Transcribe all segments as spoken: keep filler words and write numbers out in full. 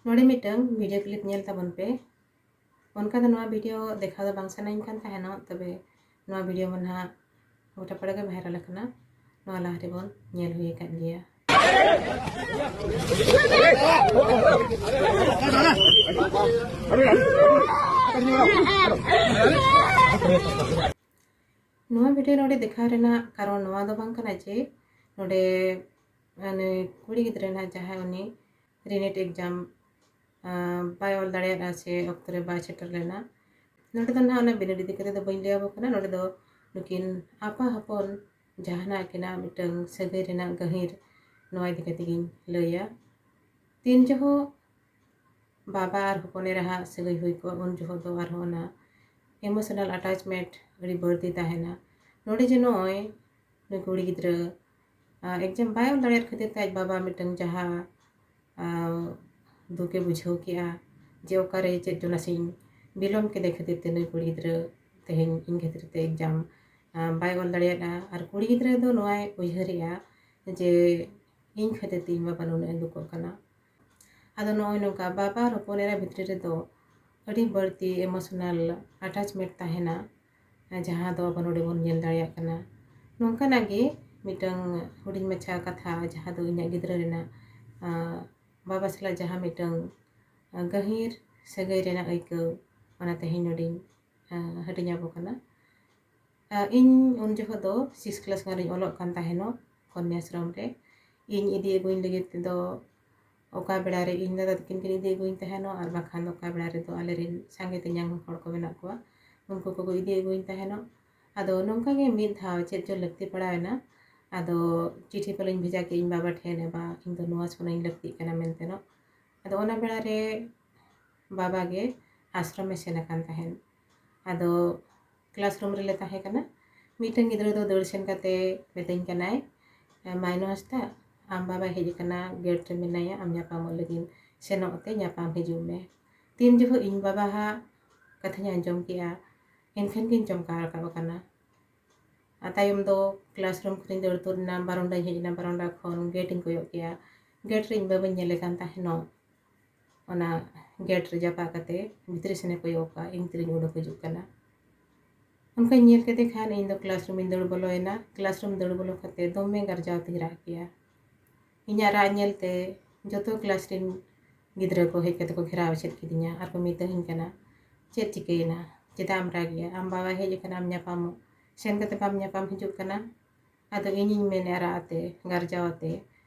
ᱱᱚᱰᱮ ᱢᱤᱫᱴᱟᱝ video clip ᱧᱮᱞ ᱛᱟᱵᱚᱱ ᱯᱮ᱾ ᱚᱱᱠᱟ ᱫᱚ ᱱᱚᱣᱟ video ᱫᱮᱠᱷᱟᱣ ᱫᱚ ᱵᱟᱝ ᱥᱟᱱᱟᱧ ᱠᱟᱱ ᱛᱟᱦᱮᱱᱚᱜ, ᱛᱚᱵᱮ ᱱᱚᱣᱟ video ᱢᱟ ᱱᱟᱦᱟᱜ ᱜᱚᱴᱟ ᱯᱟᱲᱟ ᱜᱮ viral ᱟᱠᱟᱱᱟ᱾ ᱱᱚᱣᱟ ᱞᱟᱦᱟ ᱨᱮᱵᱚᱱ ᱧᱮᱞ ᱦᱩᱭ ᱟᱠᱟᱫ ᱜᱮᱭᱟ᱾ ᱱᱚᱣᱟ video ᱱᱚᱰᱮ ᱫᱮᱠᱷᱟᱣ ᱨᱮᱱᱟᱜ ᱠᱟᱨᱚᱱ ᱱᱚᱣᱟ ᱫᱚ ᱵᱟᱝ ᱠᱟᱱᱟ ᱡᱮ ᱱᱚᱰᱮ ᱩᱱᱤ ᱠᱩᱲᱤ ᱜᱤᱫᱽᱨᱟᱹ ᱱᱟᱦᱟᱜ ᱡᱟᱦᱟᱸᱭ ᱩᱱᱤ ᱨᱤᱱᱤᱴ exam ᱵᱟᱭ ᱚᱞ ᱫᱟᱲᱮᱭᱟᱫᱟ ᱥᱮ ᱚᱠᱛᱚ ᱨᱮ ᱵᱟᱭ ᱥᱮᱴᱮᱨ ᱞᱮᱱᱟ᱾ ᱱᱚᱰᱮ ᱫᱚ ᱱᱟᱦᱟᱜ ᱚᱱᱟ ᱵᱤᱱᱤᱰ ᱤᱫᱤ ᱠᱟᱛᱮ ᱫᱚ ᱵᱟᱹᱧ ᱞᱟᱹᱭ ᱟᱵᱚ ᱠᱟᱱᱟ᱾ ᱱᱚᱰᱮ ᱫᱚ ᱱᱩᱠᱤᱱ ᱟᱯᱟ ᱦᱚᱯᱚᱱ ᱡᱟᱦᱟᱱᱟᱜ ᱟᱹᱠᱤᱱᱟᱜ ᱢᱤᱫᱴᱟᱝ ᱥᱟᱹᱜᱟᱹᱭ ᱨᱮᱱᱟᱜ ᱜᱟᱹᱦᱤᱨ ᱱᱚᱣᱟ ᱤᱫᱤ ᱠᱟᱛᱮ ᱜᱤᱧ ᱞᱟᱹᱭᱟ᱾ ᱛᱤᱱ ᱡᱚᱦᱚᱜ ᱵᱟᱵᱟ ᱟᱨ ᱦᱚᱯᱚᱱ ᱮᱨᱟᱦᱟᱜ ᱥᱟᱹᱜᱟᱹᱭ ᱦᱩᱭ ᱠᱚᱜᱼᱟ, ᱩᱱ ᱡᱚᱦᱚᱜ ᱫᱚ ᱟᱨᱦᱚᱸ ᱚᱱᱟ emotional attachment ᱟᱹᱰᱤ ᱵᱟᱹᱲᱛᱤ ᱛᱟᱦᱮᱱᱟ᱾ ᱱᱚᱰᱮ ᱡᱮ ᱱᱚᱜᱼᱚᱭ ᱱᱩᱭ ᱠᱩᱲᱤ ᱜᱤᱫᱽᱨᱟᱹ exam ᱵᱟᱭ ᱚᱞ ᱫᱟᱲᱮᱭᱟᱜ ᱠᱷᱟᱹᱛᱤᱨ ᱛᱮ ᱟᱡ ᱵᱟᱵᱟ ᱢᱤᱫᱴᱟᱝ ᱡᱟᱦᱟᱸ ᱫᱩᱠᱮ ᱵᱩᱡᱷᱟᱹᱣ ᱠᱮᱜᱼᱟ ᱡᱮ ᱚᱠᱟᱨᱮ ᱪᱮᱫ ᱪᱚ ᱱᱟᱥᱮᱧ ᱵᱤᱞᱚᱢ ᱠᱮᱫᱮ ᱠᱷᱟᱹᱛᱤᱨ ᱛᱮ ᱱᱩᱭ ᱠᱩᱲᱤ ᱜᱤᱫᱽᱨᱟᱹ ᱛᱮᱦᱮᱧ ᱤᱧ ᱠᱷᱟᱹᱛᱤᱨ ᱛᱮ exam ᱵᱟᱭ ᱚᱞ ᱫᱟᱲᱮᱭᱟᱫᱼᱟ᱾ ᱟᱨ ᱠᱩᱲᱤ ᱜᱤᱫᱽᱨᱟᱹ ᱫᱚ ᱱᱚᱣᱟᱭ ᱩᱭᱦᱟᱹᱨᱮᱜᱼᱟ ᱡᱮ ᱤᱧ ᱠᱷᱟᱹᱛᱤᱨ ᱛᱮ ᱤᱧ ᱵᱟᱵᱟ ᱱᱩᱱᱟᱹᱜ ᱮ ᱫᱩᱠᱚᱜ ᱠᱟᱱᱟ᱾ ᱟᱫᱚ ᱱᱚᱜᱼᱚᱭ ᱱᱚᱝᱠᱟ ᱵᱟᱵᱟ ᱟᱨ ᱦᱚᱯᱚᱱ ᱮᱨᱟ ᱵᱷᱤᱛᱨᱤ ᱨᱮᱫᱚ ᱟᱹᱰᱤ ᱵᱟᱹᱲᱛᱤ emotional attachment ᱛᱟᱦᱮᱱᱟ, ᱡᱟᱦᱟᱸ ᱫᱚ ᱟᱵᱚ ᱱᱚᱰᱮ ᱵᱚᱱ ᱧᱮᱞ ᱫᱟᱲᱮᱭᱟᱜ ᱠᱟᱱᱟ᱾ ᱱᱚᱝᱠᱟᱱᱟᱜ ᱜᱮ ᱢᱤᱫᱴᱟᱝ ᱦᱩᱰᱤᱧ ᱢᱟᱪᱷᱟ ᱠᱟᱛᱷᱟ, ᱡᱟᱦᱟᱸ ᱫᱚ ᱤᱧᱟᱹᱜ ᱜᱤᱫᱽᱨᱟᱹ ᱨᱮᱱᱟᱜ ᱵᱟᱵᱟ ᱥᱟᱞᱟᱜ ᱡᱟᱦᱟᱸ ᱢᱤᱫᱴᱟᱝ ᱜᱟᱹᱦᱤᱨ ᱥᱟᱹᱜᱟᱹᱭ ᱨᱮᱱᱟᱜ ᱟᱹᱭᱠᱟᱹᱣ, ᱚᱱᱟ ᱛᱮᱦᱮᱧ ᱱᱚᱰᱮᱧ ᱦᱟᱹᱴᱤᱧ ᱟᱵᱚ ᱠᱟᱱᱟ᱾ ᱤᱧ ᱩᱱ ᱡᱚᱠᱷᱚᱱ ᱫᱚ six class ᱜᱟᱱ ᱨᱤᱧ ᱚᱞᱚᱜ ᱠᱟᱱ ᱛᱟᱦᱮᱱᱚᱜ, ᱠᱚᱱᱭᱟᱥᱨᱚᱢ ᱨᱮ᱾ ᱤᱧ ᱤᱫᱤ ᱟᱹᱜᱩᱧ ᱞᱟᱹᱜᱤᱫ ᱛᱮᱫᱚ ᱚᱠᱟ ᱵᱮᱲᱟ ᱨᱮ ᱤᱧ ᱫᱟᱫᱟ ᱛᱟᱹᱠᱤᱱ ᱠᱤᱱ ᱤᱫᱤ ᱟᱹᱜᱩᱧ ᱛᱟᱦᱮᱱᱚᱜ, ᱟᱨ ᱵᱟᱠᱷᱟᱱ ᱫᱚ ᱚᱠᱟ ᱵᱮᱲᱟ ᱨᱮᱫᱚ ᱟᱞᱮᱨᱮᱱ ᱥᱟᱸᱜᱮ ᱛᱮᱧᱟᱝ ᱦᱚᱲ ᱠᱚ ᱢᱮᱱᱟᱜ ᱠᱚᱣᱟ, ᱩᱱᱠᱩ ᱠᱚᱠᱚ ᱤᱫᱤ ᱟᱹᱜᱩᱧ ᱛᱟᱦᱮᱱᱚᱜ᱾ ᱟᱫᱚ ᱱᱚᱝᱠᱟ ᱜᱮ ᱢᱤᱫ ᱫᱷᱟᱣ ᱪᱮᱫ ᱪᱚ ᱞᱟᱹᱠᱛᱤ ᱯᱟᱲᱟᱣᱮᱱᱟ, ᱟᱫᱚ ᱪᱤᱴᱷᱤ ᱯᱟᱞᱮᱧ ᱵᱷᱮᱡᱟ ᱠᱮᱫ ᱤᱧ ᱵᱟᱵᱟ ᱴᱷᱮᱱ, "ᱮ ᱵᱟ, ᱤᱧ ᱫᱚ ᱱᱚᱣᱟ ᱥᱚᱱᱟᱧ ᱞᱟᱹᱠᱛᱤᱜ ᱠᱟᱱᱟ" ᱢᱮᱱᱛᱮ ᱱᱚᱜ᱾ ᱟᱫᱚ ᱚᱱᱟ ᱵᱮᱲᱟ ᱨᱮ ᱵᱟᱵᱟ ᱜᱮ ᱟᱥᱨᱚᱢᱮ ᱥᱮᱱ ᱟᱠᱟᱱ ᱛᱟᱦᱮᱸᱫ᱾ ᱟᱫᱚ classroom ᱨᱮᱞᱮ ᱛᱟᱦᱮᱸ ᱠᱟᱱᱟ᱾ ᱢᱤᱫᱴᱟᱝ ᱜᱤᱫᱽᱨᱟᱹ ᱫᱚ ᱫᱟᱹᱲ ᱥᱮᱱ ᱠᱟᱛᱮ ᱢᱮᱛᱟᱹᱧ ᱠᱟᱱᱟᱭ, "ᱢᱟᱭᱱᱚ ᱦᱟᱸᱥᱫᱟ, ᱟᱢ ᱵᱟᱵᱟᱭ ᱦᱮᱡ ᱟᱠᱟᱱᱟ, gate ᱨᱮ ᱢᱮᱱᱟᱭᱟ, ᱟᱢ ᱧᱟᱯᱟᱢᱚᱜ ᱞᱟᱹᱜᱤᱫ ᱥᱮᱱᱚᱜ ᱛᱮ ᱧᱟᱯᱟᱢ ᱦᱤᱡᱩᱜ ᱢᱮ᱾" ᱛᱤᱱ ᱡᱚᱠᱷᱚᱱ ᱤᱧ ᱵᱟᱵᱟ ᱦᱟᱜ ᱠᱟᱛᱷᱟᱧ ᱟᱸᱡᱚᱢ ᱠᱮᱜᱼᱟ, ᱮᱱᱠᱷᱟᱱ ᱜᱤᱧ ᱪᱚᱢᱠᱟᱣ ᱨᱟᱠᱟᱵ ᱟᱠᱟᱱᱟ᱾ ᱟᱨ ᱛᱟᱭᱚᱢ ᱫᱚ classroom ᱠᱷᱚᱱᱤᱧ ᱫᱟᱹᱲ ᱛᱩᱫ ᱮᱱᱟ, ᱵᱟᱨᱚᱱᱰᱟᱧ ᱦᱮᱡ ᱮᱱᱟ, ᱵᱟᱨᱚᱱᱰᱟ ᱠᱷᱚᱱ gate ᱤᱧ ᱠᱚᱭᱚᱜ ᱠᱮᱜᱼᱟ, gate ᱨᱮ ᱤᱧ ᱵᱟᱵᱟᱧ ᱧᱮᱞᱮ ᱠᱟᱱ ᱛᱟᱦᱮᱱᱚᱜ᱾ ᱚᱱᱟ ᱜᱮᱴ ᱨᱮ ᱡᱟᱯᱟᱜ ᱠᱟᱛᱮ ᱵᱷᱤᱛᱨᱤ ᱥᱮᱱᱮ ᱠᱚᱭᱚᱜ ᱠᱟᱜᱼᱟ, ᱤᱧ ᱛᱤᱨᱤᱧ ᱩᱰᱩᱠ ᱦᱤᱡᱩᱜ ᱠᱟᱱᱟ᱾ ᱚᱱᱠᱟᱧ ᱧᱮᱞ ᱠᱮᱫᱮ ᱠᱷᱟᱱ ᱤᱧ ᱫᱚ ᱠᱞᱟᱥ ᱨᱩᱢᱤᱧ ᱫᱟᱹᱲ ᱵᱚᱞᱚᱭᱮᱱᱟ᱾ ᱠᱞᱟᱥ ᱨᱩᱢ ᱫᱟᱹᱲ ᱵᱚᱞᱚ ᱠᱟᱛᱮ ᱫᱚᱢᱮ ᱜᱟᱨᱡᱟᱣ ᱛᱤᱧ ᱨᱟᱜ ᱠᱮᱜᱼᱟ᱾ ᱤᱧᱟᱹᱜ ᱨᱟᱜ ᱧᱮᱞᱛᱮ ᱡᱚᱛᱚ ᱠᱞᱟᱥ ᱨᱮᱱ ᱜᱤᱫᱽᱨᱟᱹ ᱠᱚ ᱦᱮᱡ ᱠᱟᱛᱮ ᱠᱚ ᱜᱷᱮᱨᱟᱣ ᱮᱥᱮᱫ ᱠᱤᱫᱤᱧᱟ ᱟᱨ ᱠᱚ ᱢᱮᱛᱟᱹᱧ ᱠᱟᱱᱟ, "ᱪᱮᱫ ᱪᱤᱠᱟᱹᱭᱮᱱᱟ? ᱪᱮᱫᱟᱜ ᱮᱢ ᱨᱟᱜᱮᱜᱼᱟ? ᱟᱢ ᱵᱟᱵᱟᱭ ᱦᱮᱡ ᱟᱠᱟᱱᱟ, ᱟᱢ ᱧᱟᱯᱟᱢᱚᱜ, ᱥᱮᱱ ᱠᱟᱛᱮ ᱵᱟᱢ ᱧᱟᱯᱟᱢ ᱦᱤᱡᱩᱜ ᱠᱟᱱᱟ?" ᱟᱫᱚ ᱤᱧᱤᱧ ᱢᱮᱱᱮᱫᱼᱟ ᱨᱟᱜ ᱟᱛᱮ, ᱜᱟᱨᱡᱟᱣ ᱟᱛᱮ,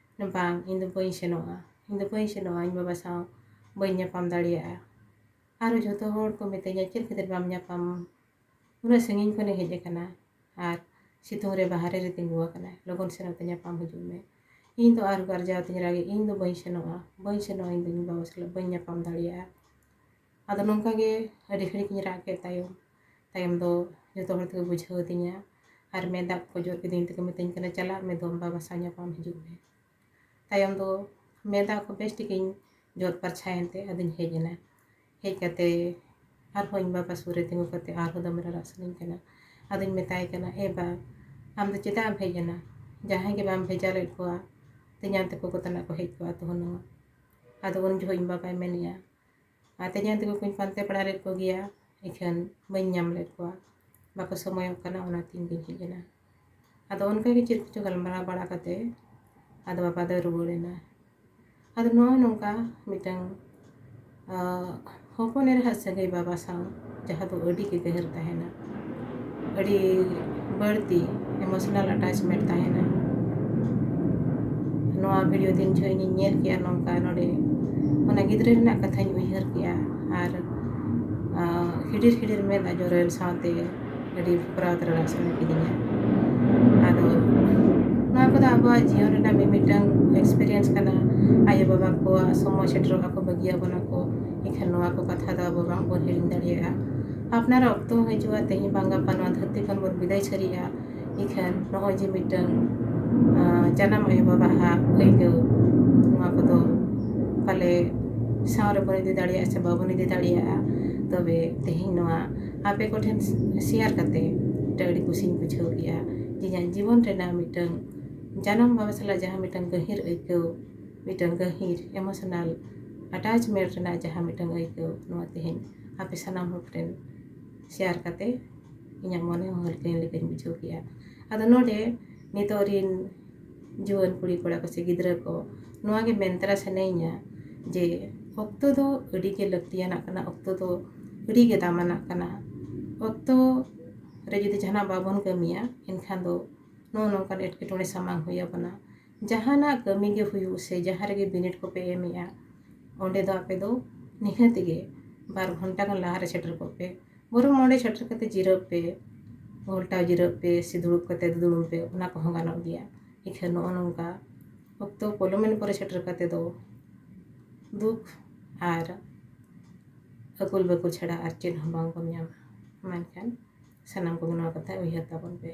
"ᱵᱟᱝ, ᱤᱧ ᱫᱚ ᱵᱟᱹᱧ ᱥᱮᱱᱚᱜᱼᱟ, ᱤᱧ ᱫᱚ ᱵᱟᱹᱧ ᱥᱮᱱᱚᱜᱼᱟ, ᱤᱧ ᱵᱟᱵᱟ ᱥᱟᱶ ᱵᱟᱹᱧ ᱧᱟᱯᱟᱢ ᱫᱟᱲᱮᱭᱟᱜᱼᱟ᱾" ᱟᱨᱚ ᱡᱷᱚᱛᱚ ᱦᱚᱲ ᱠᱚ ᱢᱤᱛᱟᱹᱧᱟ, "ᱪᱮᱫ ᱠᱷᱟᱹᱛᱤᱨ ᱵᱟᱢ ᱧᱟᱯᱟᱢ? ᱩᱱᱟᱹᱜ ᱥᱟᱺᱜᱤᱧ ᱠᱷᱚᱱᱮ ᱦᱮᱡ ᱟᱠᱟᱱᱟ ᱟᱨ ᱥᱤᱛᱩᱝ ᱨᱮ ᱵᱟᱦᱨᱮ ᱨᱮ ᱛᱤᱸᱜᱩ ᱟᱠᱟᱱᱟᱭ, ᱞᱚᱜᱚᱱ ᱥᱮᱱᱚᱜ ᱛᱮ ᱧᱟᱯᱟᱢ ᱦᱤᱡᱩᱜ ᱢᱮ᱾" ᱤᱧ ᱫᱚ ᱟᱨ ᱜᱟᱨᱡᱟᱣ ᱛᱤᱧ ᱨᱟᱜᱮ, "ᱤᱧ ᱫᱚ ᱵᱟᱹᱧ ᱥᱮᱱᱚᱜᱼᱟ, ᱵᱟᱹᱧ ᱥᱮᱱᱚᱜᱼᱟ, ᱤᱧ ᱫᱚ ᱤᱧ ᱵᱟᱵᱟ ᱥᱟᱞᱟᱜ ᱵᱟᱹᱧ ᱧᱟᱯᱟᱢ ᱫᱟᱲᱮᱭᱟᱜᱼᱟ᱾" ᱟᱫᱚ ᱱᱚᱝᱠᱟ ᱜᱮ ᱟᱹᱰᱤ ᱜᱷᱟᱹᱲᱤᱡ ᱤᱧ ᱨᱟᱜ ᱠᱮᱫ ᱛᱟᱭᱚᱢ, ᱛᱟᱭᱚᱢ ᱫᱚ ᱡᱚᱛᱚ ᱦᱚᱲ ᱛᱮᱠᱚ ᱵᱩᱡᱷᱟᱹᱣ ᱟᱹᱫᱤᱧᱟ ᱟᱨ ᱢᱮᱫ ᱫᱟᱜ ᱠᱚ ᱡᱚᱨ ᱠᱤᱫᱤᱧ ᱛᱮᱠᱚ ᱢᱤᱛᱟᱹᱧ ᱠᱟᱱᱟ, "ᱪᱟᱞᱟᱜ ᱢᱮ, ᱫᱚ ᱟᱢ ᱵᱟᱵᱟ ᱥᱟᱶ ᱧᱟᱯᱟᱢ ᱦᱤᱡᱩᱜ ᱢᱮ᱾" ᱛᱟᱭᱚᱢ ᱫᱚ ᱢᱮᱫ ᱫᱟᱜ ᱠᱚ ᱵᱮᱥ ᱴᱷᱤᱠᱤᱧ ᱡᱚᱫ ᱯᱟᱨᱪᱷᱟᱭᱮᱱ ᱛᱮ ᱟᱫᱚᱧ ᱦᱮᱡ ᱮᱱᱟ᱾ ᱦᱮᱡ ᱠᱟᱛᱮ ᱟᱨᱦᱚᱸ ᱤᱧ ᱵᱟᱵᱟ ᱥᱩᱨ ᱨᱮ ᱛᱤᱸᱜᱩ ᱠᱟᱛᱮ ᱟᱨᱦᱚᱸ ᱫᱚᱢᱮ ᱨᱟᱨᱟᱜ ᱥᱟᱱᱟᱧ ᱠᱟᱱᱟ᱾ ᱟᱫᱚᱧ ᱢᱮᱛᱟᱭ ᱠᱟᱱᱟ, "ᱮ ᱵᱟ, ᱟᱢ ᱫᱚ ᱪᱮᱫᱟᱜ ᱮᱢ ᱦᱮᱡ ᱮᱱᱟ? ᱡᱟᱦᱟᱸᱭ ᱜᱮ ᱵᱟᱢ ᱵᱷᱮᱡᱟ ᱞᱮᱫ ᱠᱚᱣᱟ, ᱛᱮᱧᱟᱝ ᱛᱟᱠᱚ ᱠᱚ ᱛᱟᱱᱟᱜ ᱠᱚ ᱦᱮᱡ ᱠᱚᱜᱼᱟ ᱛᱚ ᱦᱩᱱᱟᱹᱝ᱾" ᱟᱫᱚ ᱩᱱ ᱡᱚᱠᱷᱚᱡ ᱤᱧ ᱵᱟᱵᱟᱭ ᱢᱮᱱᱮᱜᱼᱟ, ᱟᱨ ᱛᱮᱧᱟᱝ ᱛᱟᱠᱚ ᱠᱚᱧ ᱯᱟᱱᱛᱮ ᱵᱟᱲᱟ ᱞᱮᱫ ᱠᱚᱜᱮᱭᱟ, ᱤᱠᱷᱟᱹᱱ ᱵᱟᱹᱧ ᱧᱟᱢ ᱞᱮᱫ ᱠᱚᱣᱟ, ᱵᱟᱠᱚ ᱥᱚᱢᱚᱭᱚᱜ ᱠᱟᱱᱟ, ᱚᱱᱟᱛᱮ ᱤᱧ ᱜᱤᱧ ᱦᱮᱡ ᱮᱱᱟ᱾ ᱟᱫᱚ ᱚᱱᱠᱟ ᱜᱮ ᱪᱮᱫ ᱠᱚᱪᱚ ᱜᱟᱞᱢᱟᱨᱟᱣ ᱵᱟᱲᱟ ᱠᱟᱛᱮ ᱟᱫᱚ ᱵᱟᱵᱟ ᱫᱚᱭ ᱨᱩᱣᱟᱹᱲ ᱮᱱᱟ᱾ ᱟᱫᱚ ᱱᱚᱜᱼᱚᱭ ᱱᱚᱝᱠᱟ ᱢᱤᱫᱴᱟᱝ, ᱟᱸ, ᱦᱚᱯᱚᱱ ᱮᱨᱟᱣᱟᱜ ᱥᱟᱹᱜᱟᱹᱭ ᱵᱟᱵᱟ ᱥᱟᱶ, ᱡᱟᱦᱟᱸ ᱫᱚ ᱟᱹᱰᱤ ᱜᱮ ᱜᱟᱹᱦᱤᱨ ᱛᱟᱦᱮᱱᱟ, ᱟᱹᱰᱤ ᱵᱟᱹᱲᱛᱤ emotional attachment ᱛᱟᱦᱮᱱᱟ᱾ ᱱᱚᱣᱟ video ᱛᱤᱱ ᱡᱚᱦᱚᱜ ᱤᱧᱤᱧ ᱧᱮᱞ ᱠᱮᱜᱼᱟ ᱱᱚᱝᱠᱟ ᱱᱚᱰᱮ, ᱚᱱᱟ ᱜᱤᱫᱽᱨᱟᱹ ᱨᱮᱱᱟᱜ ᱠᱟᱛᱷᱟᱧ ᱩᱭᱦᱟᱹᱨ ᱠᱮᱜᱼᱟ ᱟᱨ, ᱟᱸ, ᱦᱤᱰᱤᱨ ᱦᱤᱰᱤᱨ ᱢᱮᱫ ᱟᱜ ᱡᱚᱨᱚᱭᱮᱱ ᱥᱟᱶᱛᱮ ᱟᱹᱰᱤ ᱯᱷᱚᱠᱨᱟᱣ ᱛᱮ ᱨᱟᱲᱟ ᱥᱟᱱᱟ ᱠᱤᱫᱤᱧᱟ᱾ ᱟᱫᱚ ᱱᱚᱣᱟ ᱠᱚᱫᱚ ᱟᱵᱚᱣᱟᱜ ᱡᱤᱭᱚᱱ ᱨᱮᱱᱟᱜ ᱢᱤᱢᱤᱫᱴᱟᱝ experience ᱠᱟᱱᱟ᱾ ᱟᱭᱳᱼᱵᱟᱵᱟ ᱠᱚᱣᱟᱜ ᱥᱚᱢᱚᱭ ᱥᱮᱴᱮᱨᱚᱜ ᱟᱠᱚ ᱵᱟᱹᱜᱤᱭᱟᱵᱚᱱᱟ ᱠᱚ, ᱮᱱᱠᱷᱟᱱ ᱱᱚᱣᱟ ᱠᱚ ᱠᱟᱛᱷᱟ ᱫᱚ ᱟᱵᱚ ᱵᱟᱝᱵᱚᱱ ᱦᱤᱲᱤᱧ ᱫᱟᱲᱮᱭᱟᱜᱼᱟ᱾ ᱟᱯᱱᱟᱨᱟᱜ ᱚᱠᱛᱚ ᱦᱚᱸ ᱦᱤᱡᱩᱜᱼᱟ, ᱛᱮᱦᱮᱧ ᱵᱟᱝ ᱜᱟᱯᱟ ᱱᱚᱣᱟ ᱫᱷᱟᱹᱨᱛᱤ ᱠᱷᱚᱱ ᱵᱚᱱ ᱵᱤᱫᱟᱹᱭ ᱥᱟᱹᱨᱤᱜᱼᱟ᱾ ᱮᱱᱠᱷᱟᱱ ᱱᱚᱜᱼᱚᱭ ᱡᱮ ᱢᱤᱫᱴᱟᱝ, ᱟᱸ, ᱡᱟᱱᱟᱢ ᱟᱭᱳᱼᱵᱟᱵᱟᱣᱟᱜ ᱟᱹᱭᱠᱟᱹᱣ, ᱱᱚᱣᱟ ᱠᱚᱫᱚ ᱯᱟᱞᱮ ᱥᱟᱶ ᱨᱮᱵᱚᱱ ᱤᱫᱤ ᱫᱟᱲᱮᱭᱟᱜᱼᱟ ᱥᱮ ᱵᱟᱵᱚᱱ ᱤᱫᱤ ᱫᱟᱲᱮᱭᱟᱜᱼᱟ᱾ ᱛᱚᱵᱮ ᱛᱮᱦᱮᱧ ᱱᱚᱣᱟ ᱟᱯᱮ ᱠᱚᱴᱷᱮᱱ share ᱠᱟᱛᱮ ᱢᱤᱫᱴᱟᱝ ᱟᱹᱰᱤ ᱠᱩᱥᱤᱧ ᱵᱩᱡᱷᱟᱹᱣ ᱠᱮᱜᱼᱟ ᱡᱮ ᱤᱧᱟᱹᱜ ᱡᱤᱵᱚᱱ ᱨᱮᱱᱟᱜ ᱢᱤᱫᱴᱟᱝ ᱡᱟᱱᱟᱢ ᱵᱟᱵᱟ ᱥᱟᱞᱟᱜ ᱡᱟᱦᱟᱸ ᱢᱤᱫᱴᱟᱝ ᱜᱟᱹᱦᱤᱨ ᱟᱹᱭᱠᱟᱹᱣ, ᱢᱤᱫᱴᱟᱝ ᱜᱟᱹᱦᱤᱨ emotional ᱟᱴᱟᱪᱢᱮᱱᱴ ᱨᱮᱱᱟᱜ ᱡᱟᱦᱟᱸ ᱢᱤᱫᱴᱟᱝ ᱟᱹᱭᱠᱟᱹᱣ, ᱱᱚᱣᱟ ᱛᱮᱦᱮᱧ ᱟᱯᱮ ᱥᱟᱱᱟᱢ ᱦᱚᱲ ᱴᱷᱮᱱ ᱥᱮᱭᱟᱨ ᱠᱟᱛᱮ ᱤᱧᱟᱹᱜ ᱢᱚᱱᱮ ᱦᱚᱸ ᱦᱟᱹᱞᱠᱟᱹᱧ ᱞᱮᱠᱟᱧ ᱵᱩᱡᱷᱟᱹᱣ ᱠᱮᱜᱼᱟ᱾ ᱟᱫᱚ ᱱᱚᱰᱮ ᱱᱤᱛᱚᱜ ᱨᱤᱱ ᱡᱩᱣᱟᱹᱱ ᱠᱩᱲᱤ ᱠᱚᱲᱟ ᱠᱚ ᱥᱮ ᱜᱤᱫᱽᱨᱟᱹ ᱠᱚ ᱱᱚᱣᱟ ᱜᱮ ᱢᱮᱱ ᱛᱟᱨᱟ ᱥᱟᱱᱟᱧᱟ ᱡᱮ ᱚᱠᱛᱚ ᱫᱚ ᱟᱹᱰᱤ ᱜᱮ ᱞᱟᱹᱠᱛᱤᱭᱟᱱᱟᱜ ᱠᱟᱱᱟ, ᱚᱠᱛᱚ ᱫᱚ ᱟᱹᱰᱤ ᱜᱮ ᱫᱟᱢᱟᱱᱟᱜ ᱠᱟᱱᱟ᱾ ᱚᱠᱛᱚ ᱨᱮ ᱡᱩᱫᱤ ᱡᱟᱦᱟᱱᱟᱜ ᱵᱟᱵᱚᱱ ᱠᱟᱹᱢᱤᱭᱟ, ᱮᱱᱠᱷᱟᱱ ᱫᱚ ᱱᱚᱜᱼᱚ ᱱᱚᱝᱠᱟᱱ ᱮᱴᱠᱮᱴᱚᱬᱮ ᱥᱟᱢᱟᱝ ᱦᱩᱭ ᱟᱵᱚᱱᱟ᱾ ᱡᱟᱦᱟᱱᱟᱜ ᱠᱟᱹᱢᱤ ᱜᱮ ᱦᱩᱭᱩᱜ ᱥᱮ ᱡᱟᱦᱟᱸ ᱨᱮᱜᱮ ᱵᱤᱱᱤᱰ ᱠᱚᱯᱮ ᱮᱢᱮᱜᱼᱟ, ᱚᱸᱰᱮ ᱫᱚ ᱟᱯᱮ ᱫᱚ ᱱᱤᱦᱟᱹᱛ ᱜᱮ ᱵᱟᱨ ᱜᱷᱚᱱᱴᱟ ᱜᱟᱱ ᱞᱟᱦᱟᱨᱮ ᱥᱮᱴᱮᱨ ᱠᱚᱜ ᱯᱮ᱾ ᱵᱚᱨᱚᱝ ᱚᱸᱰᱮ ᱥᱮᱴᱮᱨ ᱠᱟᱛᱮ ᱡᱤᱨᱟᱹᱜ ᱯᱮ, ᱜᱷᱚᱞᱴᱟᱣ ᱡᱤᱨᱟᱹᱜ ᱯᱮ, ᱥᱮ ᱫᱩᱲᱩᱵ ᱠᱟᱛᱮ ᱫᱩᱲᱩᱵ ᱯᱮ, ᱚᱱᱟ ᱠᱚᱦᱚᱸ ᱜᱟᱱᱚᱜ ᱜᱮᱭᱟ᱾ ᱤᱠᱷᱟᱹᱱ ᱱᱚᱜᱼᱚ ᱱᱚᱝᱠᱟ ᱚᱠᱛᱚ ᱯᱚᱞᱚᱢᱮᱱ ᱯᱚᱨᱮ ᱥᱮᱴᱮᱨ ᱠᱟᱛᱮ ᱫᱚ ᱫᱩᱠ ᱟᱨ ᱟᱹᱠᱩᱞ ᱵᱟᱹᱠᱩᱞ ᱪᱷᱟᱲᱟ ᱟᱨ ᱪᱮᱫ ᱦᱚᱸ ᱵᱟᱝ ᱵᱚᱱ ᱧᱟᱢᱟ᱾ ᱢᱮᱱᱠᱷᱟᱱ ᱥᱟᱱᱟᱢ ᱠᱚᱜᱮ ᱱᱚᱣᱟ ᱠᱟᱛᱷᱟ ᱩᱭᱦᱟᱹᱨ ᱛᱟᱵᱚᱱ ᱯᱮ᱾